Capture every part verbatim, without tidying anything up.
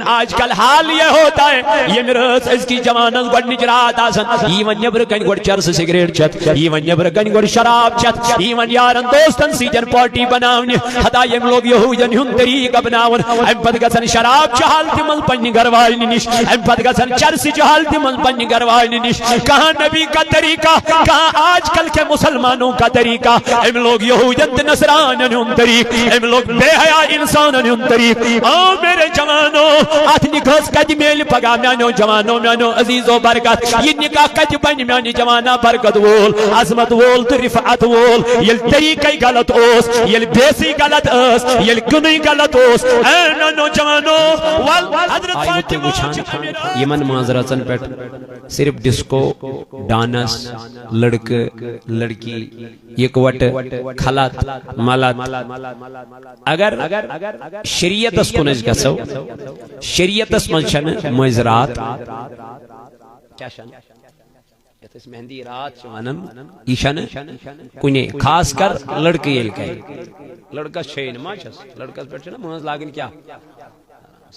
آج کل حال یہ ہوتا ہے، ییٚمہِ رٲژ أزکِس جوانس گۄڈٕنِچ راتھ آسان، یہِ یِوان نیٚبرٕ کنہِ گۄڈٕ چرسہٕ سگریٹ چٮ۪تھ، یہِ یِوان نیٚبرٕ کنہِ گۄڈٕ شراب چٮ۪تھ، یہِ یِوان یارن دوستن سۭتۍ پارٹی بناونہِ۔ ہتا ییٚمۍ لوگ یہودین ہُنٛد طریٖقہٕ اپناوُن، امہِ پتہٕ گژھن شراب چہِ حالتہِ منٛز پننہِ گرٕ واجنہِ نِش، امہِ پتہٕ گژھن چرسہٕ چہِ حالتہِ منٛز پننہِ گرٕ واجنہِ نِش۔ کہاں نبی کا طریقہ، کہاں آج کل کے مسلمانوں کا طریقہ۔ أمۍ لوگ یہودین تہٕ نصرانین ہُنٛد طریٖقہٕ، أمۍ لوگ بے حیا انسانن ہُنٛد طریٖقہٕ۔ آ میرے جوانو، اتھ نکاحس کتہِ میلہِ پگاہ میانیو جوانو، میانیو عزیزو برکت؟ یہِ نکاح کتہِ بنہِ میانہِ جوانا برکت وول، عظمت وول تہٕ رفعت وول؟ ییٚلہِ طریٖقے غلط اوس، ییٚلہِ بیسٕے غلط ٲس، ییٚلہِ کٕنٕے غلط اوس۔ اے میانیو جوانو، ول حضرت آیہِ تُہۍ فاطمہ وٕچھان چھِ امیر۔ یِمن مٲنٛزِ رٲژن پٮ۪ٹھ صرف ڈسکو، ڈانس، لڑکہٕ، لڑکی، یکوٹہٕ، خلط، ملط۔ اگر شریعتس کُن أسۍ گژھو، شریعتس منٛز چھنہٕ مٲنٛزِ راتھ، کیٛاہ چھنہٕ؟ یتھ أسۍ مہندی راتھ چھِ ونان، یہِ چھنہٕ کُنے، خاص کر لڑکہٕ ییٚلہِ کرِ۔ لڑکس چھے نہٕ، ما چھس؟ لڑکس پٮ۪ٹھ چھنہٕ مٲنٛز لاگٕنۍ کیٛاہ؟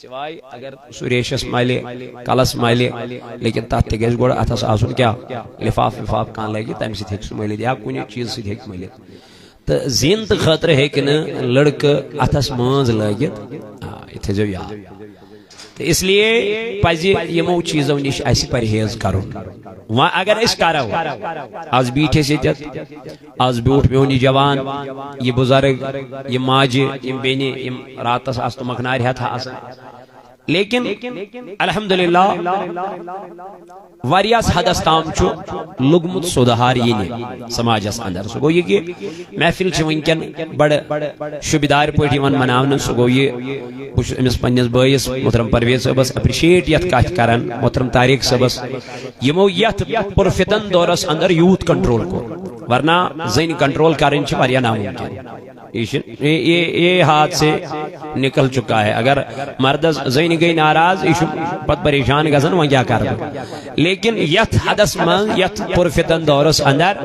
سوائے اگر سُہ ریشس ملہِ، کلس ملہِ، لیکن تتھ تہِ گژھِ گۄڈٕ اتھس آسُن کیٛاہ؟ لفاف وفاف کانٛہہ لگہِ، تمہِ سۭتۍ ہیٚکہِ سُہ مٔلِتھ یا کُنہِ چیٖزٕ سۭتۍ ہیٚکہِ مٔلِتھ۔ تہٕ زیٖنتہٕ خٲطرٕ ہیٚکہِ نہٕ لڑکہٕ اتھس مٲنٛز لٲگِتھ۔ آ، یہِ تھٲیزیو یاد۔ تہٕ اس لیے پزِ یِمو چیٖزو نِش اسہِ پرہیز کرُن۔ وۄنۍ اگر أسۍ کرو، از بیٖٹھۍ أسۍ ییٚتٮ۪تھ، از بیوٗٹھ میون یہِ جوان، یہِ بُزرگ، یہِ ماجہِ، یِم بیٚنہِ، یِم راتس آستہٕ مۄکھنارِ ہٮ۪تھ آسان۔ لیکن الحمدللہ واریاہس حدس تام چھُ لوٚگمُت سُدھار یِنہِ سماجس اندر۔ سُہ گوٚو یہِ کہِ محفل چھِ وٕنکٮ۪ن بڑٕ شوٗبِدار پٲٹھۍ یِوان مناونہٕ۔ سُہ گوٚو یہِ، بہٕ چھُس أمِس پننِس بٲیِس محترم پرویز صٲبس اپریشیٹ یتھ کتھ کران، محترم طارق صٲبس، یِمو یتھ پرفتن دورس اندر یوٗتھ کنٹرول کوٚر، ورنہ زٔنۍ کنٹرول کرٕنۍ چھِ واریاہ ناممکن۔ یہ چھُ، یہ، یہ، یہ ہاتھ سے نکل چکا ہے۔ اگر مردس زٔنۍ گٔے ناراض، یہ چھُ پتہٕ پریشان گژھان، وۄنۍ کیٛاہ کرٕ بہٕ؟ لیکن یتھ حدس منٛز، یتھ پرفتن دورس اندر،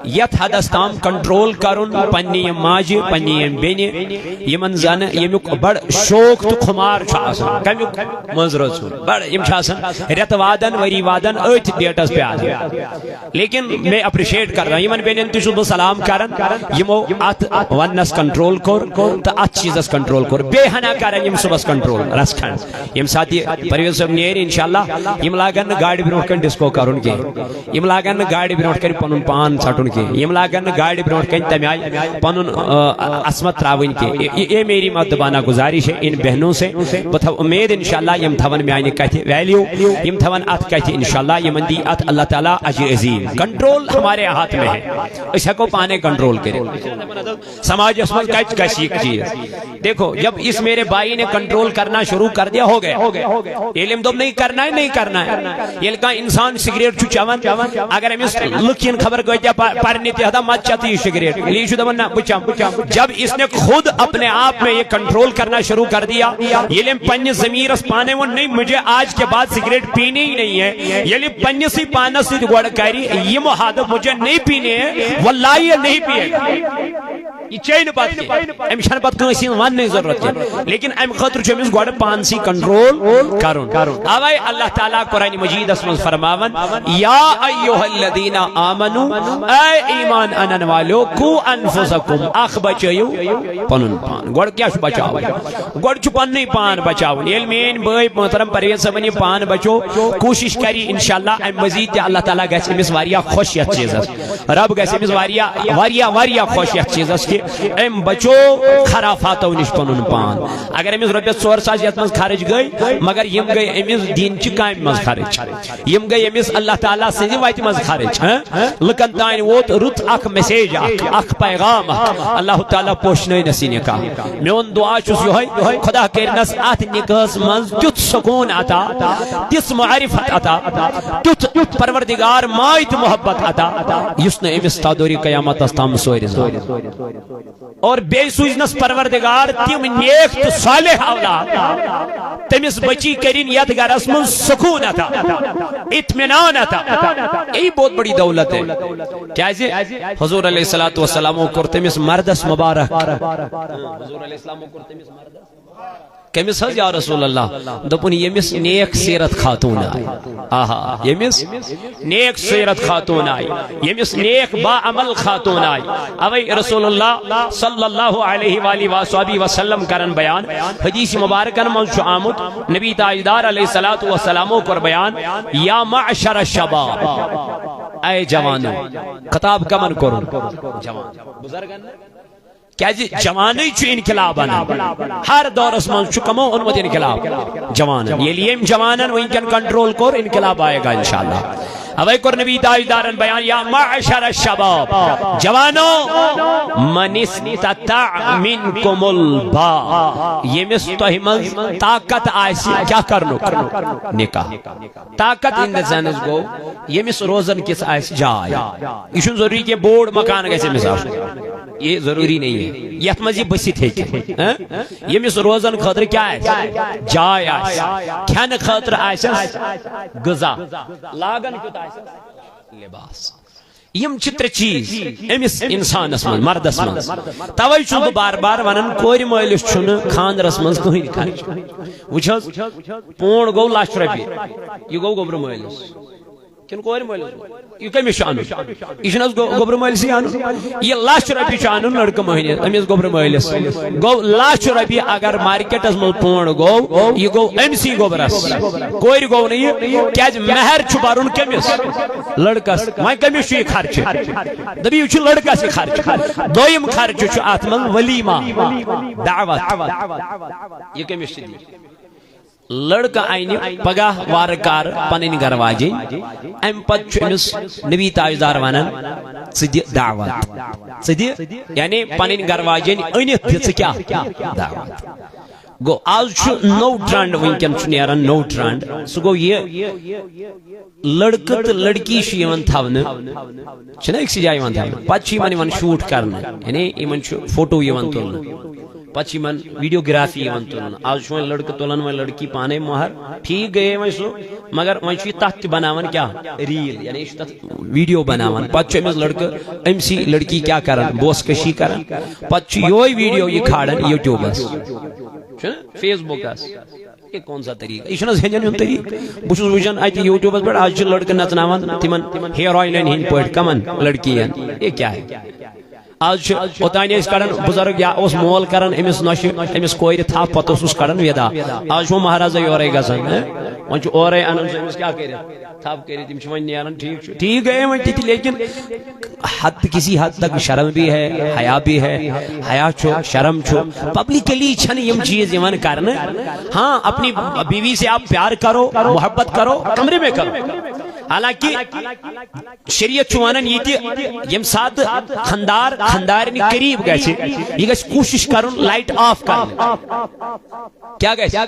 یتھ حدس تام کنٹرول کرُن پننہِ یِم ماجہِ، پننہِ یِم بیٚنہِ، یِمن زن ییٚمیُک بڑ شوق تہٕ خُمار چھُ آسان، کمیُک؟ مٲنٛزِ رٲژ ہُنٛد۔ بڑ، یِم چھِ آسان رٮ۪تہٕ وادن، ؤری وادن أتھۍ ڈیٹس پٮ۪ٹھ۔ لیکن میں اپریشیٹ کران، یِمن بیٚنٮ۪ن تہِ چھُس بہٕ سلام کران، یِمو اتھ وننس کنٹرول کوٚر تہٕ اتھ چیٖزس کنٹرول کوٚر۔ بیٚیہِ ہنا کرن یِم صُبحس کنٹرول رژھ کھنڈ۔ ییٚمہِ ساتہٕ یہِ پرویز صٲب نیرِ، انشاءاللہ، یِم لاگن نہٕ گاڑِ برونٛٹھ کنہِ ڈسکو کرُن کینٛہہ، یِم لاگن نہٕ گاڑِ برونٛٹھ کنہِ پنُن پان ژٹُن کینٛہہ، یِم لاگن نہٕ گاڑِ برونٛٹھ کنہِ تمہِ آیہِ پنُن، آ، عصمت تراوٕنۍ کینٛہہ۔ یہ، یہ میری مدبانہ گزارش ہے ان بہنوں سے۔ بہٕ تھاوٕ امید انشاءاللہ یِم تھاون میانہِ کتھِ ویلیو، یِم تھاون اتھ کتھِ انشاءاللہ، یِمن دی اتھ اللہ تعالیٰ اجر عظیم۔ کنٹرول ہمارے ہاتھ میں ہے، أسۍ ہٮ۪کو پانے کنٹرول کٔرِتھ۔ سماجس منٛز کتہِ گژھِ یہِ چیٖز؟ دیکھو، جب اس میرے بھائی نے کنٹرول کرنا شروع کر دیا، ہو گیا۔ ییٚلہِ أمۍ دوٚپ نہیں کرنا ہے، نہیں کرنا ہے۔ ییٚلہِ کانٛہہ انسان سگریٹ چھُ چٮ۪وان، اگر أمِس لُکھ یِن خبر کۭتیاہ پ-، پرنہِ تہِ، ہتا مت چٮ۪تہٕ یہِ سگریٹ، ییٚلہِ یہِ چھُ دپان نہ بہٕ چٮ۪مہٕ۔ جب اس نے خود اپنے آپ میں یہ کنٹرول کرنا شروع کر دیا، ییٚلہِ أمۍ پننِس ضمیرس پانے ووٚن نہیں مجھے آج کے بعد سگریٹ پینی ہی نہیں ہے، ییٚلہِ پننِسٕے پانس سۭتۍ گۄڈٕ کرِ یہِ محادٕ مجھے نہیں پینے ہیں، واللہ یہ نہیں پیے گا۔ یہ چیٚیہِ نہٕ پتہٕ کینٛہہ۔ أمِس چھَنہٕ پتہٕ کٲنٛسہِ ہِنٛز وننٕچ ضروٗرت کینٛہہ۔ لیکن اَمہِ خٲطرٕ چھُ أمِس گۄڈٕ پانسٕے کنٹرول کرُن۔ اوے اللہ تعالیٰ قرآن مجیدس منٛز فرماوان، یا ایھا الذین آمنو، اے ایمان انن والو، قو انفسکم، اکھ بچٲیِو پنُن پان۔ گۄڈٕ کیٛاہ چھُ بچاوُن؟ گۄڈٕ چھُ پننُے پان بچاوُن۔ ییٚلہِ میٲنۍ بٲے محترم پرویز صٲبن یہِ پان بچو، کوٗشِش کرِ انشاءاللہ، امہِ مزید تہِ اللہ تعالیٰ گژھِ أمِس واریاہ خۄش یتھ چیٖزس۔ رب گژھِ أمِس واریاہ، واریاہ، واریاہ خۄش یتھ چیٖزس کہِ أمۍ بچو خرافاتو نِش پنُن پان۔ اگر أمِس رۄپیس ژور ساس یتھ منٛز خرٕچ گٔے، مگر یِم گٔے أمِس دیٖنچہِ کامہِ منٛز خرٕچ، یِم گٔے أمِس اللہ تعالیٰ سٕنٛزِ وتہِ منٛز خرٕچ۔ ہاں؟ لُکن تام ووت رُت اکھ میسیج اکھ، اکھ پیغام اکھ۔ اللہ تعالیٰ پوشنٲوِنس یہِ نکاح۔ میون دعا چھُس یِہوٚے، خدا کٔرِنس اتھ نکاحس منٛز تیُتھ سکوٗن عطا، تِژھ معرفت عطا، تیُتھ پروردگار ماے تہٕ محبت عطا، یُس نہٕ أمِس تا دورِ قیامتس تام سورِ زانہِ۔ اور بیٚیہِ سوٗزنس پروردگار تِم نیک تہٕ صالح اولاد، تٔمِس بچی کٔرِن یتھ گرس منٛز سکوٗن عطا، اطمینان عطا۔ یہی بہت بڑی دولت ہے۔ کیازِ؟ حضور علیہ الصلوۃ والسلامو کوٚر تٔمِس مردس مبارک۔ حضور علیہ السلامو کوٚر تٔمِس مردس کٔمِس حظ یا رسول اللہ؟ دوٚپُن، ییٚمِس نیک سیرت خاتون آے۔ آہا، ییٚمِس نیک سیرت خاتون آے، ییٚمِس نیک با عمل خاتون آے۔ اوے رسول اللہ صلی اللہ علیہ وآلہ وصحبہ وسلم کرن بیان، حدیث مبارکن منٛز چھُ آمُت، نبی تاجدار علیہ الصلوۃ والسلامو کوٚر بیان، یا معشر الشباب، اے جوانو، خطاب کمن کوٚرُن؟ جوان، بزرگن۔ کیازِ جوانٕے چھُ انقلاب انان۔ ہر دورس منٛز چھُ کمو اوٚنمُت انقلاب؟ جوانن۔ ییٚلہِ ییٚمۍ جوانن وٕنکٮ۪ن کنٹرول کوٚر، انقلاب آئے گا انشاءاللہ۔ اوے کوٚر نبی تاجدارن بیان، یا معشر الشباب، جوانو، من استطاع منکم الباء، ییٚمِس تۄہہِ منٛز طاقت آسہِ کیٛاہ کرنُک؟ نکاح۔ طاقت in the sense گوٚو، ییٚمِس روزن کِژھ آسہِ جاے۔ یہِ چھُنہٕ ضروٗری کینٛہہ بوٚڑ مکان گژھِ أمِس آسُن۔ یہ ضروری نہیں ہے۔ یتھ منٛز یہِ بٔسِتھ ہیٚکہِ۔ ہاں؟ ییٚمِس روزن خٲطرٕ کیٛاہ آسہِ؟ جاے آسہِ۔ کھٮ۪نہٕ خٲطرٕ آسٮ۪س غذا۔ لاگن کیُتھ آسٮ۪س؟ لباس۔ یِم چھِ ترٛےٚ چیٖز أمِس اِنسانَس منٛز، مردَس منٛز۔ تَوَے چھُس بہٕ بار بار وَنان، کورِ مٲلِس چھُنہٕ خانٛدرَس منٛز کٕہٕنۍ خرچ۔ وٕچھ حظ، پونٛڈ گوٚو لَچھ رۄپیہِ، یہِ گوٚو گوٚبرٕ مٲلِس۔ کِنہٕ کورِ مٲلِس؟ یہِ کٔمِس چھُ اَنُن؟ یہِ چھُنہٕ حظ گو-، گوٚبرٕ مٲلِسٕے اَنُن؟ یہِ لَچھ رۄپیہِ چھُ اَنُن لٔڑکہٕ مۄہنِس، أمِس گوٚبرٕ مٲلِس۔ گوٚو لَچھ رۄپیہِ اگر مارکیٹَس منٛز پونٛڈ گوٚو، یہِ گوٚو أمۍسٕے گوٚبرَس۔ کورِ گوٚو نہٕ یہِ، کیٛازِ مہر چھُ بَرُن کٔمِس؟ لٔڑکَس۔ وۄنۍ کٔمِس چھُ یہِ خرچہٕ؟ دَپہِ، یہِ چھُ لٔڑکَس یہِ خرچہٕ۔ دوٚیِم خرچہٕ چھُ اَتھ منٛز ولیمہ، دعوت۔ یہِ کٔمِس چھِ دِنۍ؟ لڑکہٕ اَنہِ پگاہ وارٕ کارٕ پنٕنۍ گرٕ واجیٚنۍ۔ اَمہِ پتہٕ چھُ أمِس نبی تاجدار وَنان، "ژٕ دِ دعوت، ژٕ دِ"، یعنی پنٕنۍ گرٕ واجیٚنۍ أنِتھ دِ ژٕ کیٛاہ؟ دعوت۔ گوٚو، آز چھُ نوٚو ٹرینڈ، وٕنکیٚن چھُ نیران نوٚو ٹرینڈ۔ سُہ گوٚو یہِ، لڑکہٕ تہٕ لڑکی چھِ یِوان تھاونہٕ، چھِنہ أکسٕے جایہِ یِوان تھاونہٕ، پتہٕ چھِ یِمن یِوان شوٗٹ کرنہٕ، یعنی یِمن چھُ فوٹو یِوان تُلنہٕ۔ پتہٕ چھِ یِمن ویڈیوگرافی یِوان تُلنہٕ۔ آز چھُ وۄنۍ لڑکہٕ تُلان وۄنۍ لڑکی پانے مۄہر، ٹھیٖک گٔیے وۄنۍ سُہ، مگر وۄنۍ چھُ یہِ تتھ تہِ بناوان کیٛاہ؟ ریٖل، یعنی یہِ چھُ تتھ ویڈیو بناوان۔ پتہٕ چھُ أمِس لڑکہٕ، أمۍ سی لڑکی کیٛاہ کران؟ بوس کشی کران۔ پتہٕ چھُ یِہوے ویڈیو یہِ کھالان یوٗٹیوبس، چھُنہ فیس بُکس۔ یہ کون سا طریقہ؟ یہ چھُنہٕ حظ ہیٚنٛدٮ۪ن ہُنٛد طریقہٕ؟ بہٕ چھُس وٕچھان اتہِ یوٗٹیوبس پٮ۪ٹھ، آز چھِ لڑکہٕ نژناوان تِمن ہیروینن ہٕنٛدۍ پٲٹھۍ۔ کمن؟ لڑکین۔ یہ کیا ہے؟ آز چھِ اوٚتانۍ ٲسۍ کڑان بُزرگ، یا اوس مول کران أمِس نۄشہِ، أمِس کورِ تھپھ، پتہٕ اوسُس کڑان وِدا۔ آز چھُ وۄنۍ مہرازے یورے گژھان، ہہ؟ وۄنۍ چھُ اورے انان سُہ أمِس کیٛاہ کٔرِتھ؟ تھپھ کٔرِتھ، یِم چھِ وۄنۍ نیران، ٹھیٖک چھُ، ٹھیٖک گٔیے وۄنۍ تِتہِ، لیکن حد، کسی حد تک شرم بھی ہے، حیا بھی ہے، حیا چھُ، شرم چھُ، پبلکلی چھنہٕ یِم چیٖز یِوان کرنہٕ۔ ہاں، اپنی بیوی سے آپ پیار کرو، محبت کرو، کمرے میں کرو۔ حالانکہ شریعت چھُ ونان یہِ تہِ، ییٚمہِ ساتہٕ خندار خندارنہِ قریب گژھِ، یہِ گژھِ کوٗشش کرُن لائٹ آف کرنٕچ۔ کیٛاہ گژھِ؟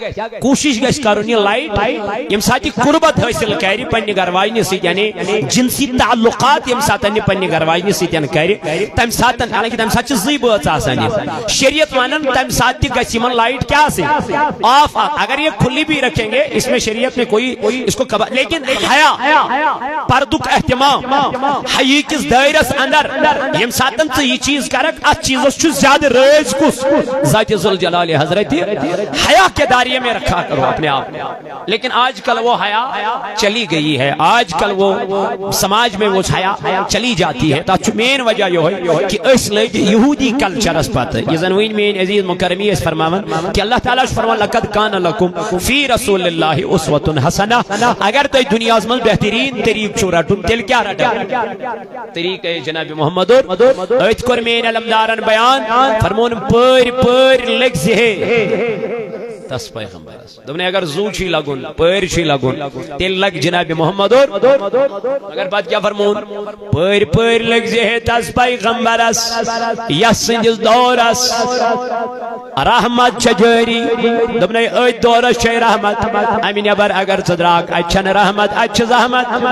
کوٗشش گژھِ کرُن یہِ لائٹ، ییٚمہِ ساتہٕ یہِ قربت حٲصِل کرِ پننہِ گرٕ واجنہِ سۭتۍ، یعنی جنسی تعلقات ییٚمہِ ساتہٕ یہِ پننہِ گرٕ واجنہِ سۭتۍ کرِ، تمہِ ساتہٕ، حالانکہ تمہِ ساتہٕ چھِ زٕے بٲژ آسان یہِ۔ شریعت ونان تمہِ ساتہٕ تہِ گژھِ یِمن لائٹ کیٛاہ آسٕنۍ؟ آف۔ اگر یہ کھلی بھی رکھیں گے، اس میں شریعت میں کوئی اس کو قبا-، لیکن حیا، پردُک اہتمام، حیی کِس دٲیرس اندر، ییٚمہِ ساتہٕ ژٕ یہِ چیٖز کرکھ، اتھ چیٖزس چھُ زیادٕ رٲضۍ کُس؟ ذات ذوالجلال حضرت۔ حیا کے دائرے میں رکھا کرو اپنے آپ کو۔ لیکن آج کل وہ حیا چلی گئی ہے، آج کل وہ سماج میں وہ حیا چلی جاتی ہے۔ تتھ چھُ مین وجہ یہوے کہ أسۍ لٔگۍ یہودی کلچرس پتہٕ۔ یہِ زن وۄنۍ میٲنۍ عزیز مکرمی ٲسۍ فرماوان کہ اللہ تعالیٰ چھُ فرماوان، "لقد کان لکم فی رسول اللہ اسوۃ حسنہ"۔ اگر تۄہہِ دُنیاہس منٛز بہتریٖن طریٖقہٕ چھُو رٹُن، تیٚلہِ کیٛاہ رٹو؟ طریقہ جناب محمد اور أتھۍ کوٚر میٲنۍ علمدارن بیان، فرمون، "پٲرۍ پٲرۍ لٔگۍ زِ ہے تس پیغمبرس۔" دوٚپنَے، اگر زُو چھُے لگُن، پٲرۍ چھُے لگُن، تیٚلہِ لگ جناب محمد اور۔ مگر پتہٕ کیٛاہ فرمون؟ پٲرۍ پٲرۍ لٔگۍ زِ ہے تس پیغمبرس، یس سٕنٛدِس دورس رحمت چھےٚ جٲری۔ دوٚپنَے، أتھۍ دورس چھے رحمت، اَمہِ نٮ۪بر اگر ژٕ درٛاکھ، اَتہِ چھَنہٕ رحمت، اَتہِ چھِ زحمت،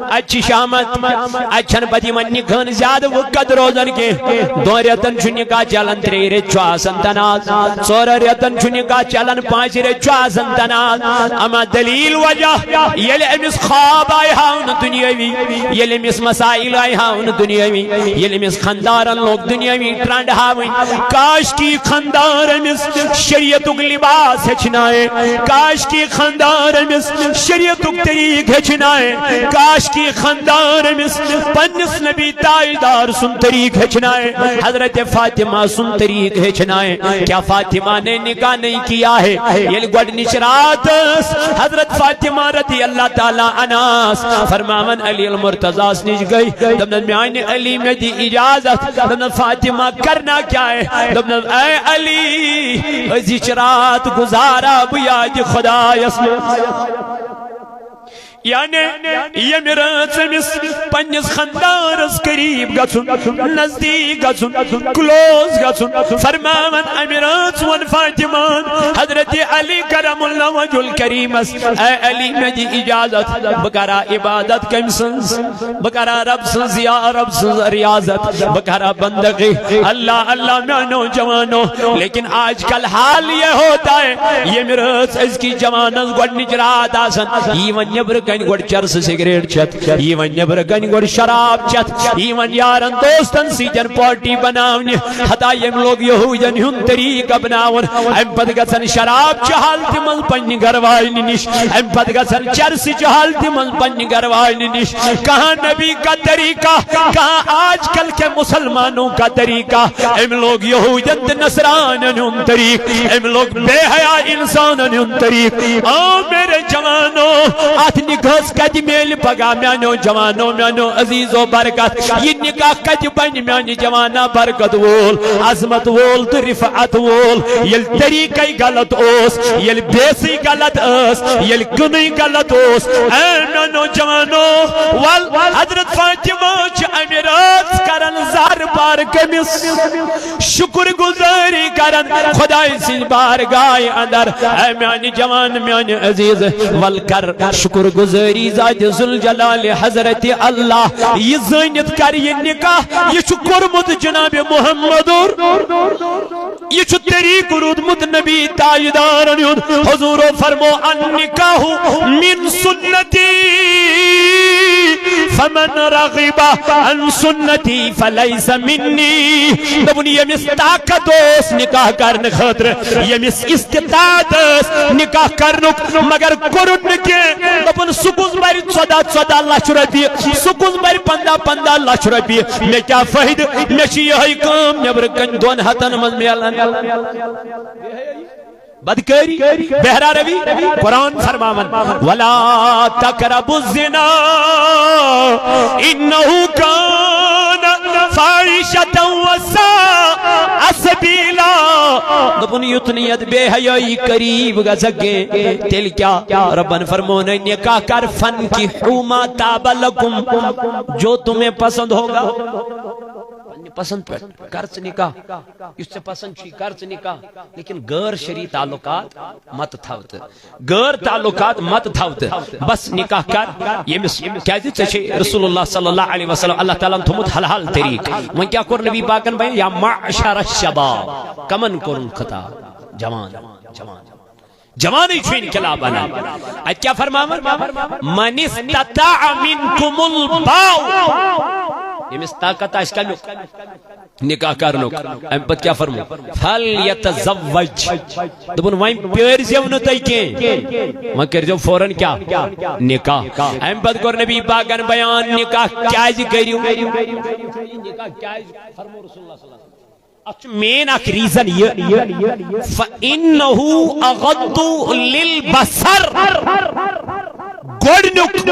اَتہِ چھِ شہمت، اَتہِ چھَنہٕ پتہٕ یِمن نِکہٕ ہن زیادٕ وقت روزان کینٛہہ۔ دۄن رٮ۪تن چھُ نِکاح چلان، ترٛیٚیہِ رٮ۪تۍ چھُ آسان تنازٕ، ژورن رٮ۪تن چھُ نِکاح چلان، پانٛژِ رٮ۪تۍ چھُ آسان تناز۔ اما دلیل وجہ، ییٚلہِ أمِس خواب آیہِ ہاونہٕ دُنیٲوی، ییٚلہِ أمِس مسائل آیہِ ہاونہٕ دُنیٲوی، ییٚلہِ أمِس خاندارن لوگ دُنیٲوی ٹرنڈ ہاوٕنۍ، کاش کی خاندار أمِس شریعتُک لباس ہیٚچھنایہِ، کاش کی خاندار أمِس شریعتُک طریٖق ہیٚچھنایہِ، کاش کی خاندار أمِس پننِس نبی تاجدار سُنٛد طریٖق ہیٚچھنایہِ، حضرت فاطمہ سُنٛد طریٖق ہیٚچھنایہِ۔ کیا فاطمہ نے نکاح نہیں کیا ہے؟ ییٚلہِ گۄڈٕنِچ رات ٲس، حضرت فاطمہ رضی اللہ تعالیٰ عنہاس فرماوان علی المرتضیٰ ہس نِش گٔے، دوٚپنس، "میانہِ علی، مےٚ دِ اجازت۔" دوٚپنس، "فاطمہ، کرنا کیا ہے؟" دوٚپنس، "اے علی، أزِچ رات گُزارا بہٕ یادِ خدایس منٛز۔" یعنی ییٚمہِ رٲژ أمِس پننِس خاندارس قریب گژھُن، نزدیٖک گژھُن، کلوز گژھُن، فرماوان امہِ رٲژ ووٚن فاطمہ حضرت علی کرم اللہ وجہ الکریمس، "اے علی، مےٚ دِ اجازت، بہٕ کرا عبادت کٔمۍ سٕنٛز؟ بہٕ کرا رب سٕنٛز یا رب سٕنٛز ریاضت، بہٕ کرا بندگی اللہ اللہ میانیو جوانو۔" لیکن آج کل حال یہ ہوتا ہے، ییٚمہِ رٲژ أزکِس جوانس گۄڈٕنِچ رات آسان، یی وۄنۍ نیٚبرٕ کنہِ گۄڈٕ چرسہٕ سگریٹ چٮ۪تھ، یی وۄنۍ نیٚبرٕ کنہِ گۄڈٕ شراب چٮ۪تھ، یی وۄنۍ یارن دوستن سۭتۍ پارٹی بناونہِ، ہتا ییٚمۍ لوگ یہودین ہُنٛد طریٖقہٕ اپناوُن۔ امہِ پتہٕ گژھن شراب چہِ حالتہِ منٛز پننہِ گرٕ واجنہِ نِش، امہِ پتہٕ گژھن چرسہٕ چہِ حالتہِ منٛز پننہِ گرٕ واجنہِ نِش۔ کہاں نبی کا طریقہ، کہاں آج کل کے مسلمانوں کا طریقہ۔ امہِ لوگ یہودین تہٕ نصرانین ہُنٛد طریٖقہٕ، امہِ لوگ بے حیا انسانن ہُنٛد طریٖقہٕ۔ آ میرے جوانو، اتھ نکاحس کتہِ میلہِ پگاہ میانیو جوانو، میانیو عزیزو برکت؟ یہِ نکاح کتہِ بنہِ میانہِ جوانا برکت وول، عظمت وول تہٕ رفعت وول؟ ییٚلہِ طریٖقے غلط اوس، ییٚلہِ بیسٕے غلط ٲس، ییٚلہِ کٕنٕے غلط اوس۔ اے میانیو جوانو، ول حضرت فاطمہ چھِ امہِ رٲژ کران زہر بار کٔمِس؟ شُکر گُزٲری کران خۄداے سٕنٛزِ بارگاہہِ اندر۔ اے میانہِ جوان، میانہِ عزیز، ول کر شُکر گُزٲری ذاتِ ذوالجلال حضرت اللہ۔ یہِ زٲنِتھ کر یہِ نکاح، یہِ چھُ کوٚرمُت جناب محمد۔ یہِ چھُ طریٖقہٕ روٗدمُت نبی تاجدارن ہُنٛد۔ حضورو فرمو، "النکاح من سنتی، فمن رغب عن سنتی فلیس منی۔" دوٚپُن، ییٚمِس طاقت اوس نکاح کرنہٕ خٲطرٕ، ییٚمِس استطاعت ٲس نکاح کرنُک، مگر کوٚرُن نہٕ کینٛہہ، دوٚپُن، سُہ کُس بَرِ ژۄداہ ژۄداہ لچھ رۄپیہِ، سُہ کُس بَرِ پنٛداہ پنٛداہ لچھ رۄپیہِ؟ مےٚ کیٛاہ فٲیدٕ؟ مےٚ چھِ یِہوٚے کٲم نیٚبرٕ کَنۍ دۄن ہَتَن منٛز میلان۔ بدکاری، بہرا روی، قرآن فرماون، "ولا تقربوا الزنا انہ کان فاحشۃ وساء سبیلا۔" دوٚپُن، یُتھ نہٕ یتھ بے حیٲیی قریب گژھکھ کینٛہہ۔ تیٚلہِ کیٛاہ؟ ربن فرموو، نکاح کر، فانکحوا ما طاب لکم، جو تمہیں پسند ہوگا۔ پننہِ پسند پٮ۪ٹھ کر ژٕ نکاح، یُس ژےٚ پسند چھُے، کر ژٕ نکاح، لیکن غٲر شرعی تعلقات مت تھاو تہٕ، غٲر تعلقات مت تھاو تہٕ، بس نکاح کر ییٚمِس، کیازِ ژےٚ چھے رسول اللہ صلی اللہ علیہ وسلم، اللہ تعالیٰ ہن تھوٚمُت حلال طریٖقہٕ۔ وۄنۍ کیٛاہ کوٚر نبی پاکن بیان؟ یا معشر الشباب، کمن کوٚرُن خطاب؟ جوان، جوان۔ جوانٕے چھُ انقلاب انان۔ اتہِ کیٛاہ فرماوان؟ من استطاع منکم الباء۔ ییٚمِس طاقت آسہِ کمیُک؟ نکاح کرنُک۔ امہِ پتہٕ کیٛاہ فرمو؟ فلیتزوج۔ دوٚپُن، وۄنۍ پیٲرۍ زیو نہٕ تُہۍ کینٛہہ، وۄنۍ کٔرۍ زیو فوراً کیٛاہ؟ نکاح۔ امہِ پتہٕ کوٚر نبی پاکن بیان، نکاح کیٛازِ کٔرِو؟ نکاح کیٛازِ فرمو رسول اللہ صلی اللہ علیہ وسلم؟ اتھ چھُ مین اکھ ریزن یہِ، فَإِنَّهُ أَغَضُّ لِلْبَصَرِ۔ گۄڈٕنیُک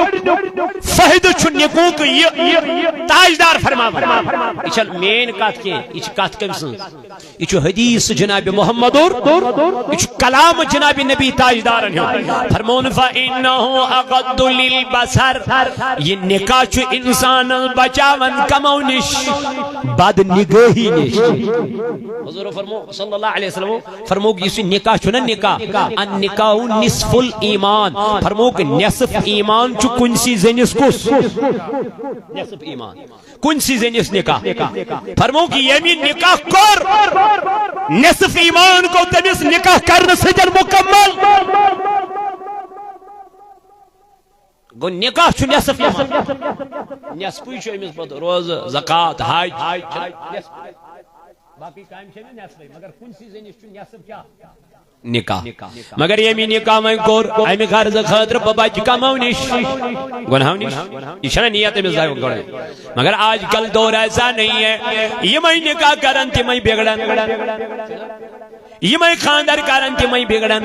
فٲیدٕ چھُ نکاحُک یہِ، تاجدار فرماوان۔ یہِ چھَنہٕ مین کتھ کینٛہہ، یہِ چھِ کتھ کٔمۍ سٕنٛز؟ یہِ چھُ حدیث جناب محمدُر، یہِ چھُ کلام جناب نبی تاجدارن ہُنٛد۔ فرمون، فَإِنَّهُ أَغَضُّ لِلْبَصَرِ۔ یہِ نکاح چھُ انسانس بچاوان کمو نِش؟ بد نگٲہی نِش۔ حضور فرمو صلی اللہ علیہ وسلم فرموک، یُس یہِ نکاح چھُ نا نکاح، النکاح نصف الایمان۔ فرموک، نصف ایمان چھُ کُنسی زٔنِس کُس؟ نصف ایمان۔ کُنسی زٔنِس نکاح۔ فرموک، ییٚمہِ نکاح کوٚر، نصف ایمان گوٚو تٔمِس نکاح کرنہٕ سۭتۍ مکمل۔ گوٚو نکاح چھُ نصف ایمان۔ نصفٕے چھُ أمِس پتہٕ روزٕ، زکوٰۃ، حج۔ باقٕے کامہِ چھِ أمِس نصفٕے، مگر کُنسٕے زٔنِس چھُ نصف کیٛاہ؟ نکاح۔ مگر ییٚمہِ نکاح وۄنۍ کوٚر، اَمہِ غرضہٕ خٲطرٕ بہٕ بچہِ کمو نِش، گۄنہو نِش۔ یہِ چھَنہ نیت أمِس زایہِ گۄڈَے۔ مگر آج کل دور ایسا نہیں ہے، یِمَے نکاح کرن تِمَے بِگڑن۔ یِمَے خاندر کرن تِمَے بِگڑن۔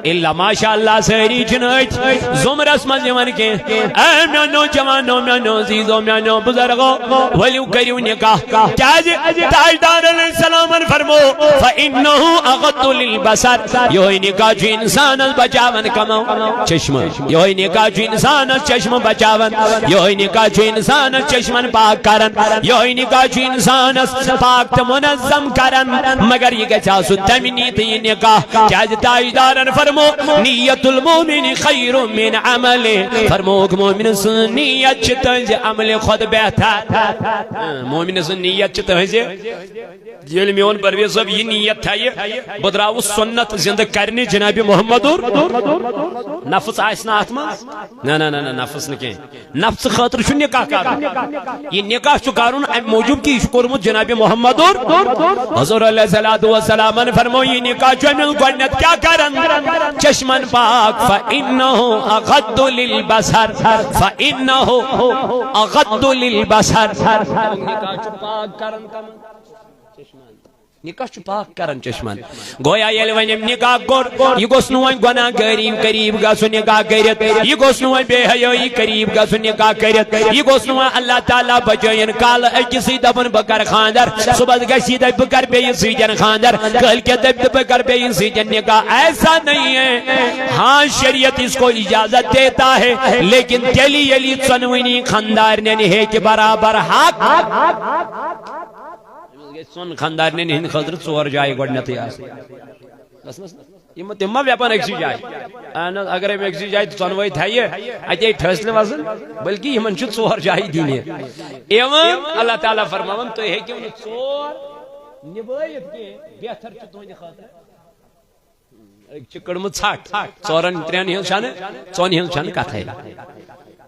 الا ماشاء اللہ سٲری چھِنہٕ أتھۍ زُمرس منٛز یِوان کینٛہہ۔ اے میٛانیو جوانو، میٛانیو عزیزو، میٛانیو بزرگو، ؤلِو کٔرِو نکاح۔ کیٛازِ؟ تاجدار علیہ السلامن فرمو، فإنه أغض للبصر۔ یِہوٚے نکاح چھُ انسانس بچاوان کمو چشمہٕ۔ یِہوٚے نکاح چھُ انسانس چشمہٕ بچاوان۔ یِہوٚے نکاح چھُ انسانس چشمن پاک کران۔ یِہوٚے نکاح چھُ انسانس پاک تہٕ منظم کران۔ مگر یہِ گژھِ آسُن تمہِ نیتہٕ یہِ نکاح۔ کیٛازِ تاجدارن فرمو، نیت المؤمن خیر من عمله۔ فرمووُکھ، مومن سٕنٛز نیت چھِ تٕہٕنٛزِ عملہِ کھۄتہٕ بہتر۔ اۭں، مومن سٕنٛز نیت چھِ تٕہٕنٛزِ۔ ییٚلہِ میون پرویز صٲب یہِ نیت تھایہِ، بہٕ درٛاوُس سُنت زِندٕ کرنہِ جناب محمدُر۔ نفس آسہِ نہٕ اتھ منٛز؟ نہ، نہ، نہ، نہ، نفس نہٕ کینٛہہ۔ نفسہٕ خٲطرٕ چھُ نکاح کرُن۔ یہِ نکاح چھُ کرُن امہِ موٗجوٗب کہِ یہِ چھُ کوٚرمُت جناب محمدُر۔ حضور علیہ الصلوۃ والسلامن فرموو، یہِ نکاح چھُ أمِس گۄڈٕنیتھ کیٛاہ کران؟ چشمن پاک، فإنه أغض للبصر، فإنه أغض للبصر۔ نکاح چھُ پاک کران کمن؟ چشمن۔ نکاح چھُ پاک کران چشمن۔ گویا ییٚلہِ وۄنۍ أمۍ نکاح کوٚر، یہِ گوٚژھ نہٕ وۄنۍ گۄناہ گٲری قریب گژھُن نکاح کٔرِتھ، یہِ گوٚژھ نہٕ وۄنۍ بے حیٲیی قریب گژھُن نکاح کٔرِتھ، یہِ گوٚژھ نہٕ وۄنۍ اللہ تعالیٰ بچٲیِن کالہٕ أکِسٕے دپُن بہٕ کرٕ خانٛدر، صبحس گژھِ یہِ دپہِ بہٕ کرٕ بیٚیِس سۭتۍ خانٛدر، کٲلۍ کٮ۪تھ دپہِ بہٕ کرٕ بیٚیِس سۭتۍ نکاح۔ ایسا نہیں ہے۔ ہاں، شریعت اس کو اجازت دیتا ہے، لیکن تیٚلہِ ییٚلہِ یہِ ژۄنوٕنی خانٛدارنٮ۪ن ہیٚکہِ برابر حق۔ أمِس گژھِ ژۄن خانٛدارنٮ۪ن ہٕنٛدِ خٲطرٕ ژور جایہِ گۄڈٕنٮ۪تھٕے آسٕنۍ۔ بس، بس، بس۔ یِم، تِم ما ویپن أکسٕے جایہِ؟ اہن حظ، اگر أمۍ أکسٕے جایہِ ژۄنوَے تھایہِ، اَتے ٹھٲسۍ نہٕ وَسان، بلکہِ یِمن چھِ ژور جایہِ دِنہِ۔ ایوان اللہ تعالیٰ فرماوان، تُہۍ ہیٚکِو نہٕ ژور نِبٲوِتھ کینٛہہ، بہتر چھُ تُہنٛدِ خٲطرٕ۔ أکۍ چھِ کٔڑمٕژ ژھٹھ، ژورن ترٛٮ۪ن ہٕنٛز چھَنہٕ، ژۄن ہٕنٛز چھَنہٕ کَتھَے۔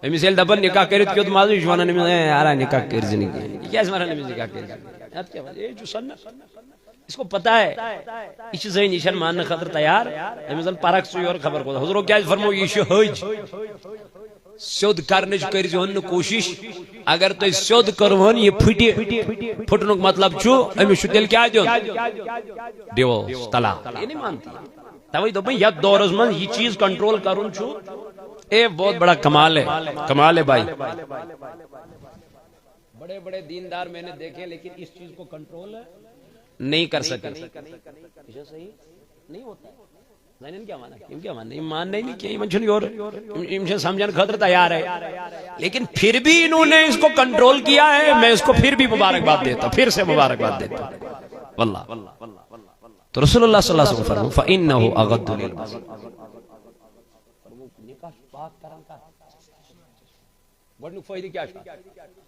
أمِس ییٚلہِ دَپان نِکاح کٔرِتھ کیُتھ مَزٕ، یہِ چھُ وَنان أمِس، "اے یارا، نِکاح کٔرۍ زِ نہٕ کینٛہہ۔" یہِ کیٛازِ وَنان أمِس نِکاح کٔرۍ زِ؟ اَتھ کیٛاہ وَنان؟ یہِ چھُ سُنت۔ اس کو پتہ ہے، یہِ چھِ زٔنۍ، یہِ چھَنہٕ ماننہٕ خٲطرٕ تیار۔ أمِس زَن پَرَکھ ژٕ یورٕ خبر کوٗتاہ۔ حضورو کیٛازِ فرموو، یہِ چھِ حٔج۔ سیوٚد کرنٕچ کٔرۍزِہون نہٕ کوٗشِش۔ اگر تۄہہِ سیوٚد کٔرٕہون، یہِ پھٕٹہِ۔ پھٕٹنُک مطلب چھُ، أمِس چھُ تیٚلہِ کیٛاہ دیُن؟ ڈیوورس، طلاق۔ یہِ نہٕ مانتی۔ توے دوٚپمَے، یَتھ دورس منٛز یہِ چیٖز کنٹرول کرُن چھُ، اے بہت بڑا کمال ہے، کمال ہے بھائی۔ بڑے بڑے دیندار میں نے دیکھے، لیکن اس چیز کو کنٹرول نہیں کر سکے۔ یہ صحیح نہیں ہوتا ہے۔ زنان کیا مانا؟ یِم کیٛاہ وَنان؟ یِم ماننَے نہٕ کینٛہہ، یِمَن چھُنہٕ یورٕ، یِم، یِم چھِنہٕ سمجھن خٲطرٕ تیار ہے۔ لیکن پھر بھی انہوں نے اس کو کنٹرول کیا ہے، میں اس کو پھر بھی مبارکباد دیتا ہوں، پھر سے مبارکباد دیتا ہوں۔ واللہ۔ تو رسول اللہ صلی اللہ علیہ وسلم فرمو، فإنه أغض للبصر۔ گۄڈٕنیُک فٲیدٕ کیٛاہ چھُ؟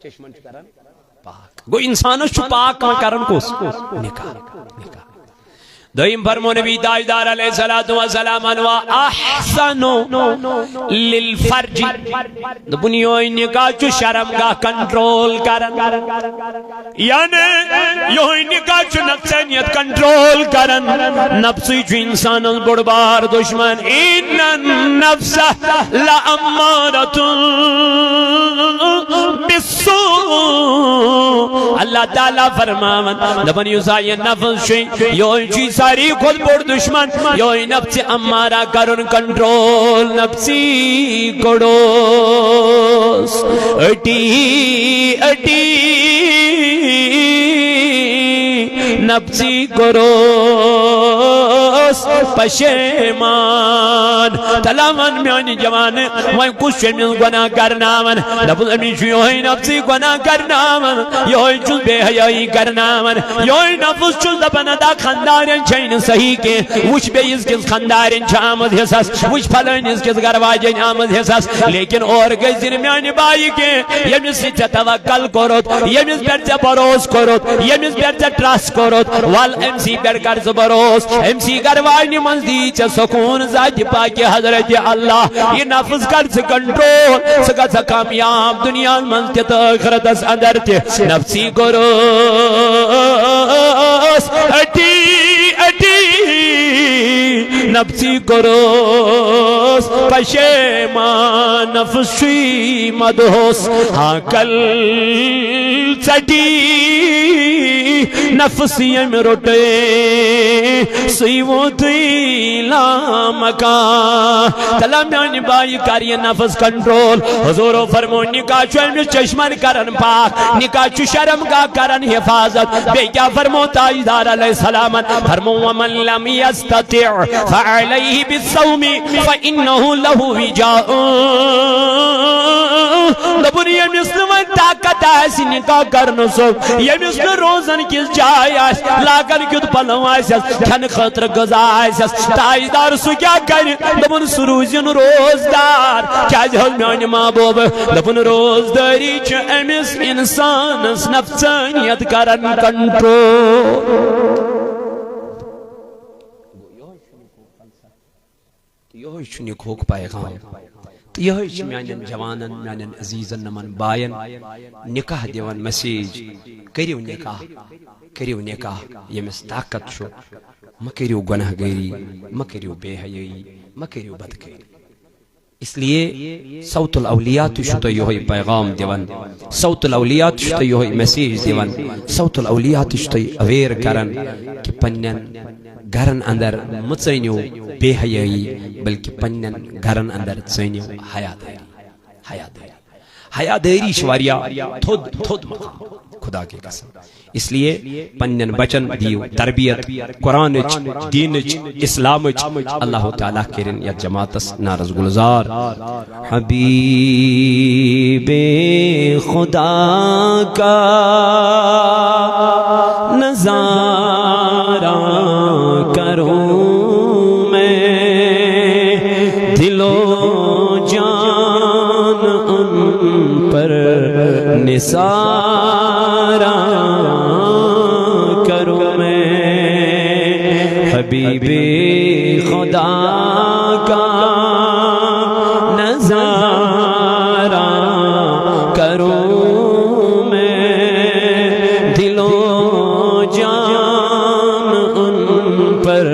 چشمن چھُ کران پاک۔ گوٚو اِنسانَس چھُ پاک کانٛہہ کران کُس؟ نِکاح۔ نِکاح۔ دوٚیِم فرمو نبی تاجدار علیہ الصلوۃ والسلام، "و احسن للفرج"۔ دوٚپُن، یِہوٚے نِکاح چھُ شرم گاہ کنٹرول کران۔ یعنی یِہوٚے نِکاح چھُ نفسانیت کنٹرول کران۔ نفسٕے چھُ اِنسانَس بوٚڑ بار دُشمن۔ ان النفس لامارۃ بالسوء۔ اللہ تعالیٰ فرماوان، دپان، یُس ہا یہِ نفس چھُ، یِہوٚے چھُ ساروی کھۄتہٕ بوٚڑ دُشمن، یِہوٚے نفس امارہ کرُن کنٹرول، نفسی کوٚڑُس اٹی اٹی، نفسی کوٚڑُس پشیمان۔ تلا ون میانہِ جوانہٕ، وۄنۍ کُس چھُ أمِس گۄناہ کرناوان؟ دپُن أمِس چھُ یِہوٚے نفسی گۄناہ کرناوان، یِہوٚے چھُس بے حیٲیی کرناوان، یِہوٚے نفس چھُس دپان ادا خاندارٮ۪ن چھے نہٕ صحیح کینٛہہ۔ وٕچھ بیٚیِس کِس خاندارٮ۪ن چھِ آمٕژ حصس، وٕچھ فلٲنِس کِس گرٕ واجٮ۪ن آمٕژ حصس، لیکن اور گٔژھۍ نہٕ میانہِ بایہِ کینٛہہ، ییٚمِس سۭتۍ ژےٚ توکل کوٚرُتھ، ییٚمِس پٮ۪ٹھ ژےٚ بھروسہٕ کوٚرُتھ، ییٚمِس پٮ۪ٹھ ژےٚ ٹرسٹ کوٚرُتھ، ول أمۍ سٕے پٮ۪ٹھ کر ژٕ بھروسہٕ، أمۍ سٕے گرٕ واجنہِ منٛز دی ژےٚ سکوٗن ذاتِ پاکِ حضرت اللہ۔ یہِ نفس کر ژٕ کنٹرول، ژٕ گژھ کامیاب دُنیاہس منٛز تہِ تہٕ ٲخرتس اندر تہِ۔ نفسی کوٚرُس اٹی اٹی، نفسی کوٚرُس پشیمان، نفسی مدہوس ہاں کل ژٹی، نفس ییٚمۍ روٚٹے، سُے ووتُے لامکان۔ تلا میانہِ بایہِ کر یہِ نفس کنٹرول۔ حضورو فرمو، نکاح چھُ أمِس چشمن کرن پاک، نکاح چھُ شرمگاہ کرن حفاظت۔ بیٚیہِ کیٛاہ فرمو تاجدار علیہ السلامن؟ فرمو، ومن لم یستطع فعلیہ بالصوم فانہ لہ وجاء۔ دوٚپُن، ییٚمِس نہٕ وۄنۍ طاقت آسہِ نکاح کرنہٕ سُہ، ییٚمِس نہٕ روزن کِژھ جاے آسہِ، لاگن کیُتھ پلو آسٮ۪س، کھٮ۪نہٕ خٲطرٕ غذا آسٮ۪س، تاجدار سُہ کیٛاہ کرِ؟ دوٚپُن، سُہ روٗزِن روزدار۔ کیٛازِ حظ میٛانہِ محبوبہٕ؟ دوٚپُن، روزدٲری چھِ أمِس اِنسانس نفسٲنیت کران کنٹرول۔ تہٕ یِہوٚے چھُ نِکاحُک پیغام۔ تہٕ یِہوٚے چھُ میٛانٮ۪ن جوانَن، میٛانٮ۪ن عزیٖزَن، یِمَن بایَن نِکاح دِوان message، کٔرِو نِکاح، کٔرِو نِکاح، ییٚمِس طاقت چھُ، مہ کٔرِو گۄناہ گٲری، مہ کٔرِو بے حیٲیی، مہ کٔرِو بدکٲری۔ اس لیے صوت الاولیاء تہِ چھُ تۄہہِ یِہوٚے پیغام دِوان، صوت الاولیاء تہِ چھُ تۄہہِ یِہوٚے message دِوان، صوت الاولیاء تہِ چھُ تۄہہِ aware کران کہِ پننٮ۪ن گرن اندر مہ ژٲنِو بے حیٲیی، بلکہ پننٮ۪ن گرن اندر ژٲنِو حیا دٲری۔ حیا دٲری، حیا دٲری چھِ واریاہ تھوٚد، تھوٚد مقام، خدا کی قسم۔ اس لیے پننٮ۪ن بچن دِیِو تربیت قرآنٕچ، دیٖنٕچ، اسلامٕچ۔ اللہ تعالیٰ کٔرِن یتھ جماعتس نارس گلزار۔ حبیب خدا کا نظارہ کروں میں، دل و جان ان پر نثارہ کروں میں۔ حبیب خدا کا نظارہ کروں میں، دل و جان ان پر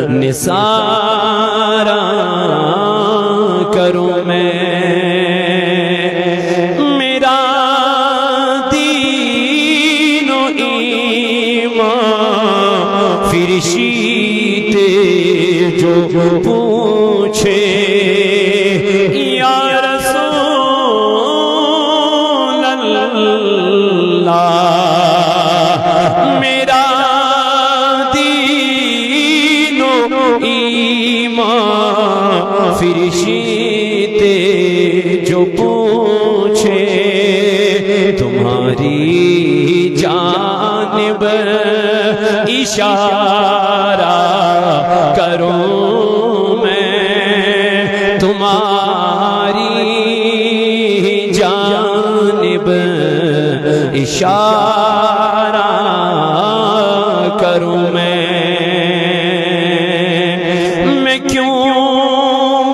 نثارہ کروں میں۔ میرا دین و ایمان فرشتے جو پوچھے، یا رسول اللہ، میرا دین و ایمان فرشتے جو پوچھے، تمہاری جانب اشارہ کروں میں، تمہاری جانب اشارہ کروں میں۔ میں کیوں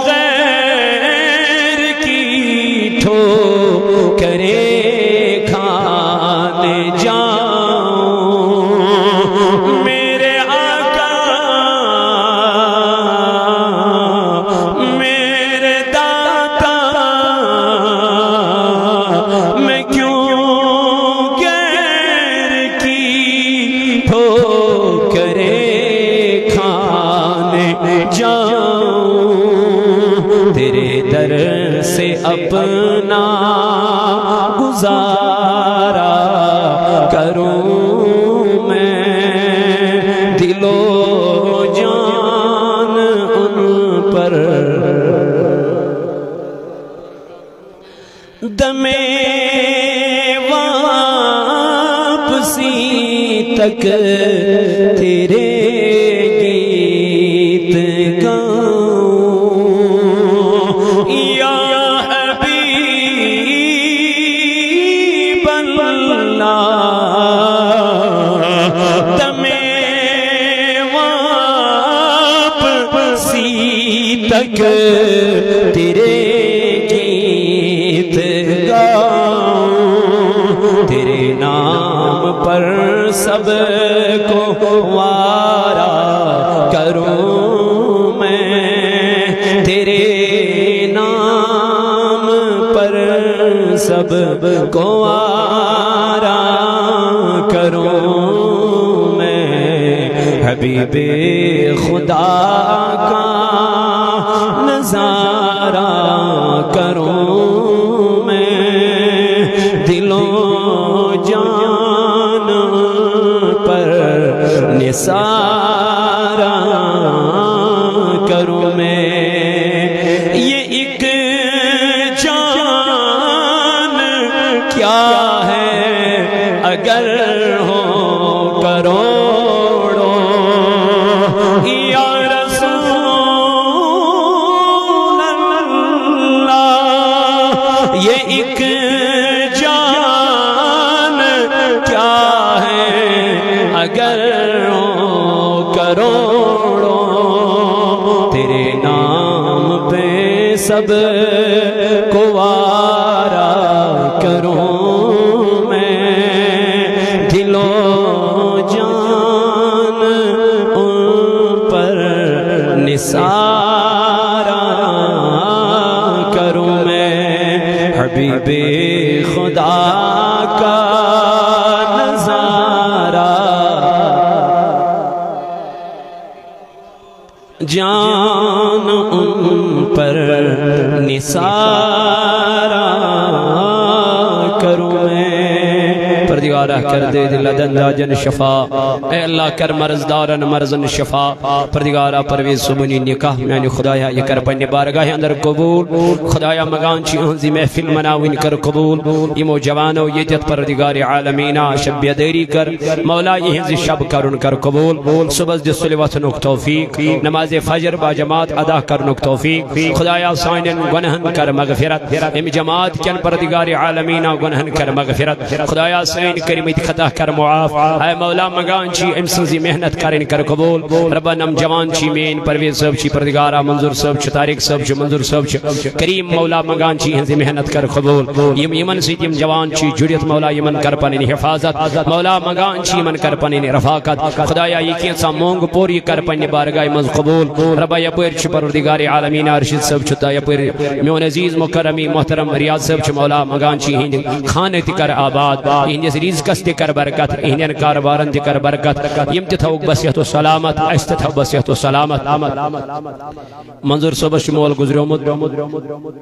غیر کی ٹھوکریں کھانے جاؤں؟ میرے آقا، میرے داتا، میں کیوں غیر کی ٹھوکریں کھانے جاؤں؟ تیرے در سے اپنا گزارا کروں میں، دل و جان تیرے گیت گاؤں، تیرے نام پر سب کو وارا کروں میں، تیرے نام پر سب کو وارا کروں میں، حبیب خدا کا نظارہ کروں میں، دل و جان پر نثارہ کروں میں۔ یہ ایک جان کیا ہے اگر ہو کروڑوں، یا رسول اللہ، یہ ایک جان کیا ہے اگر ہو کروڑوں، تیرے نام پہ سب کو وارا کروں میں، دل و جان ان پر نثارہ کروں میں، حبیب خدا کا نظارہ۔ جان ان پر نثارہ کروں میں۔ پردگارا کر دے دل دندا جن شفا، اے اللہ کر مرض دارن مرضن شفا۔ پردگارا پرویز صبنی نکاح میانی خدایا یہ کر پنی بارگاہ اندر قبول۔ خدایا مگان چی ہنزی محفل مناوین کر قبول۔ یمو جوانو یتیت پردگار عالمینا شب بیداری کر۔ مولا یہنزی شب کرن کر قبول۔ صبح دے سلی وتھنک توفیق، نماز فجر با جماعت ادا کرنک توفیق۔ خدایا سانین گناہن کر مغفرت، امی جماعت کن پردگار عالمینا گناہن کر مغفرت۔ خدایا سانین کریمت خطا کر معاف۔ اے مولا مگان چی ام سنزی محنت کرن کر قبول۔ ربا نم جوان چی مین پرویز صاحب چی پردگارا منظور صاحب چی طارق صاحب چی منظور صاحب چی کریم مولا مگان چی ہنزی محنت کر قبول۔ یم یمن سیت یم جوان چی جڑیت مولا یمن کر پنن حفاظت۔ مولا مگان چی یمن کر پنن رفاقت۔ خدایا یہ کینسا مونگ پوری کر پنہ بارگاہ منز قبول۔ ربا یپر چھ پروردگار عالمین ارشد صاحب چھ تا یپر میون عزیز مکرمی محترم ریاض صاحب چھ مولا مگان چی ہند خانہ تہ کر آباد، ہندس رزقس تہ کر برکت، ہندن کاروبارن تہ کر برکت۔ یم تہ تھوک بصحت و سلامت، اس تہ تھو بصحت و سلامت۔ منظور صٲبس چھُ مول گُزریومُت،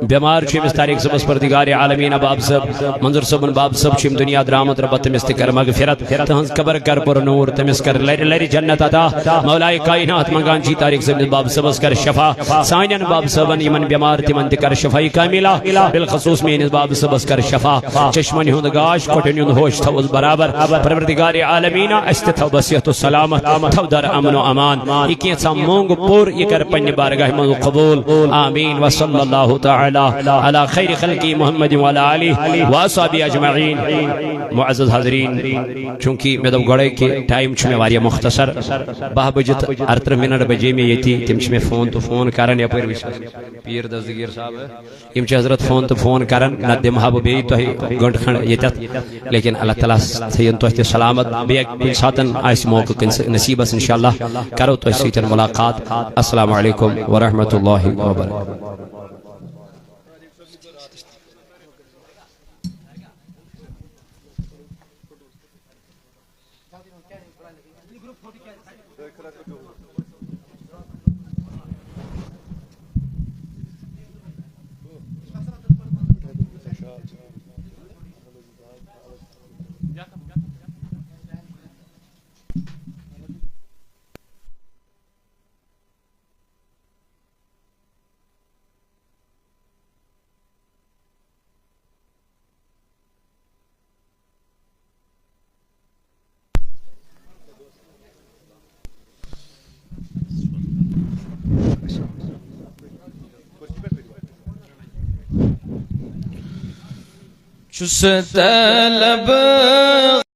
بٮ۪مار چھُ أمِس طارق صٲبس پردگار عالمیٖن باب صٲب۔ منظور صٲبُن باب صٲب چھُ أمۍ دُنیا درٛامُت، رۄبہ تٔمِس تہِ کر مغفرت، تٕہٕنٛز قبر کر پُر نوٗر، تٔمِس کر لرِ لرِ جنت عطا۔ مولائے کائنات منٛگان چھِ طارق صٲبنِس باب صٲبس کر شفا، سانٮ۪ن باب صٲبن یِمن بٮ۪مار تِمن تہِ کر شفا کاملہ، بالخصوص میٲنِس باب صٲبس کر شفا۔ چشمن ہُنٛد گاش، کۄٹھٮ۪ن ہُنٛد ہوش تھاوُس برابر۔ پروردگار عالمیٖنہ، اَسہِ تہِ تھاو بصحت و سلامت، تھاو در امن و امان۔ یہِ کینٛژھا مونٛگ پوٚر، یہِ کر پننہِ بارگاہہِ منٛز قبول۔ آمین۔ وصلی اللہ تعالی علی خیر خلقہ محمد وعلی آلہ واصحابہ اجمعین۔ معزز حاضرین، چونکہ مےٚ دوٚپ گۄڈے کہ ٹائم چھُ مےٚ واریاہ مختصر، باہ بجے تہٕ ارترٕہ منٹ بجے مےٚ ییٚتی، تِم چھِ مےٚ فون تہٕ فون کران یپٲرۍ وٕچھ پیٖر دستگیٖر صاحب۔ یِم چھِ حضرت فون تہٕ فون کران، نتہٕ دِمہٕ ہا بہٕ بیٚیہِ تۄہہِ گٲنٛٹہٕ کھنٛڈ ییٚتٮ۪تھ، لیکن اللہ تعالیٰ ہس تھٲیِن تۄہہِ تہِ سلامت۔ بیٚیہِ کُنہِ ساتن آسہِ موقعہٕ کُنہِ سا-، نصیٖبس انشاءاللہ کرو تۄہہِ سۭتۍ ملاقات۔ السلام علیکم ورحمۃ اللہ وبرکاتہ۔ چھُس طلب